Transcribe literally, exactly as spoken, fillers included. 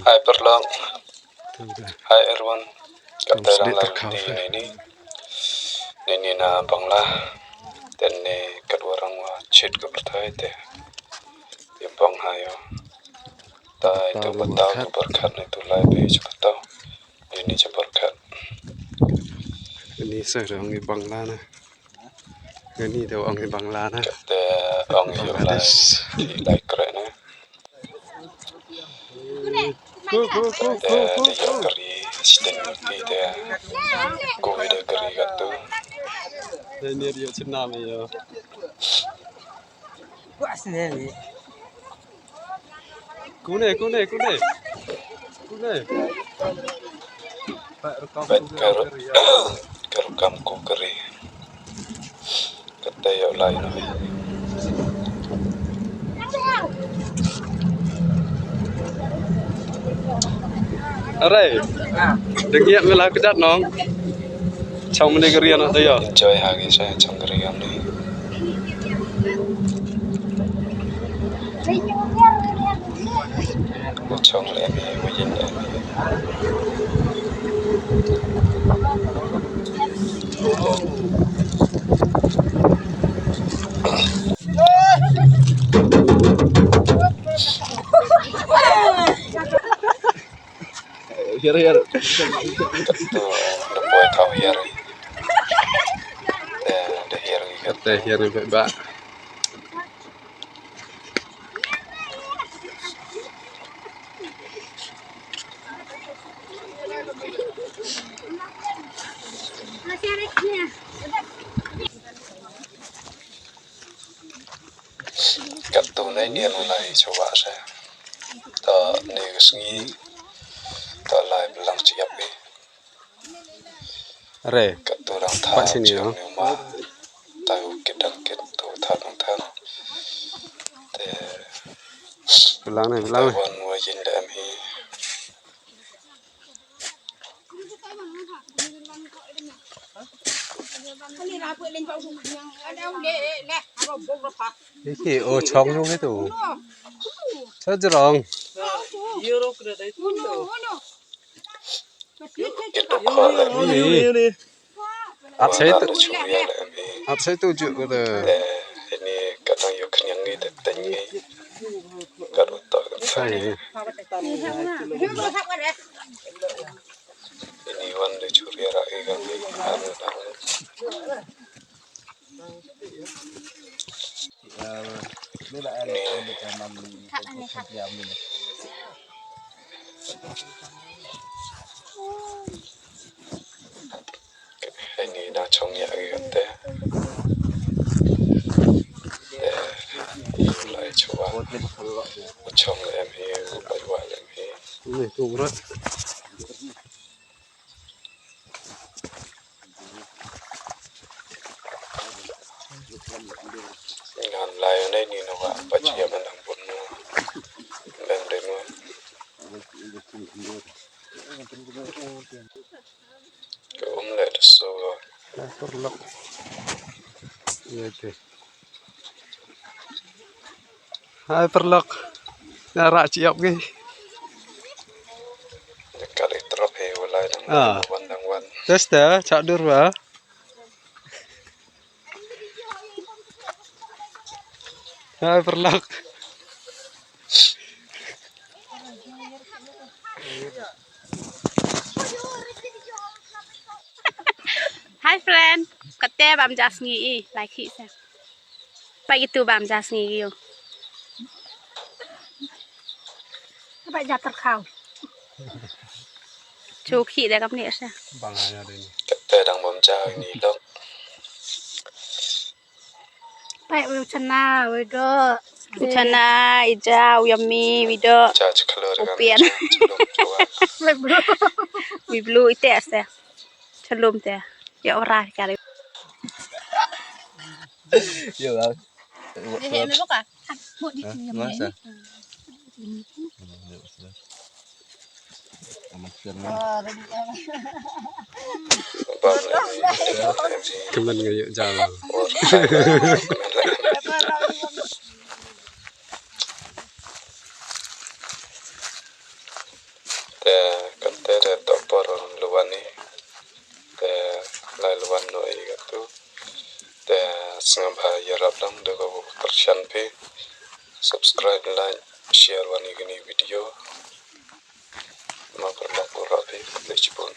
Hi paralok. Hi everyone. Katne dang lai ti nini. Nini na Bangla. Tene katwa rang wa chit ka pyrthai te. Ïa bang ha ïa. Tai tu batau tu pyrkhat ne tu lai be chu batau. Nini chu pyrkhat. Nini sa rang i Bangla na. Nini da ong i Bangla na. Te ong i lai. Lai kre na. Ku ku ku ku ku. Te ïa kari siten ki te. Ku ïa kari katu. Te ni ïa chinam ïa. Kune kune kune. Kune. Pat rukam kune. Ka rukam ku kari. Kata ïa u lai noh. Are. Deng ïa me la kejat nong. Chong mene kari noh ta ïa. Enjoy ha ki sa chong kari ni. Chong le mi, mo yin le mi. Hiar hiar. Kata da poi tau hiar. Da da hiar. Kata hiar ba ba. Katto ne dien u lai shuwa sha. Ta ne ka sngi. Ta lai blang chiap ni. Re. Katto dang tha. Pat sini, no? Ni ma. Ta u kit dang kit, tu tha dang tha. Te. Blang ne, blang ne. Wan wa yin da em hi. Iki o chong jong itu. Sa jrong. Ini. Ap sai tu. Ap sai tu ju kata. Ini kata yu kenyang ni teteng ni. Kata tak. Sai. Ini wan de churi ra e kan ni. Ni. Ini na chong ya e kan te. Eh, lai chua. Chong em hi, lai wa em hi. Ni tu rat. Ngan lai ne ni no wa pa chi ya man dang bun no. Dang de no. Ka um le da so. Ka paralok. Ye te. Hai paralok. Nga rah chiap ngi. Ka dei trok he walai dang wan dang wan. Test da chak dur ba. Hai paralok. Hi friend, kate bam jas ngi i, like hi sa. Pai itu bam jas ngi yo. Pai jatar kau. Chu khi de kam ni sa. Bang aya de ni. Kate dang bam jas ngi lok. Pai u chana, u do. U chana, i ja, u yummy, u do. Cha cha khlur. U pian. U blue ite sa. Chalum te. Ya ora ka. Yo. Ni he me boka. Mo di. Masa. Kemen ngayu jam. Te kante te to por la wan i. Te lai la wan noh i katu. Te sngewbha ïarap lang da kaba kyrshan phi. Subscribe, like, share wan i kani video. Ma pyrlok u rap phi. Khublei shibun.